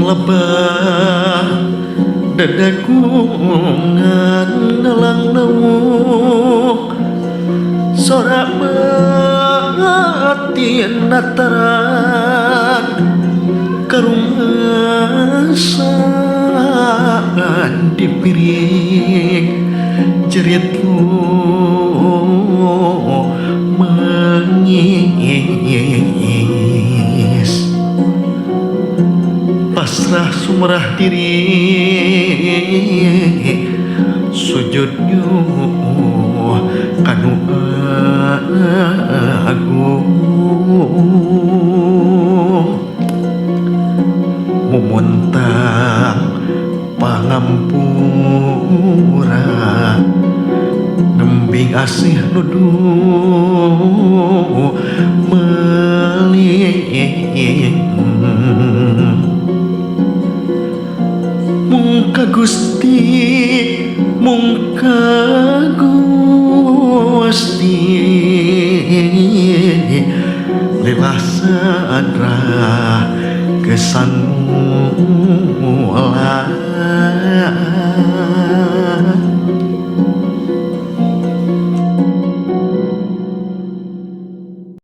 Lebah dedagungan ngalangleuh sora batin dataran karungasan dipiring jerit mengis pasrah sumrah diri sujud nyuh kanu agung mumuntang pangampura nembing asih nuduh meling mungka Gusti mungka Gusti lillah sadrah kesan mulang.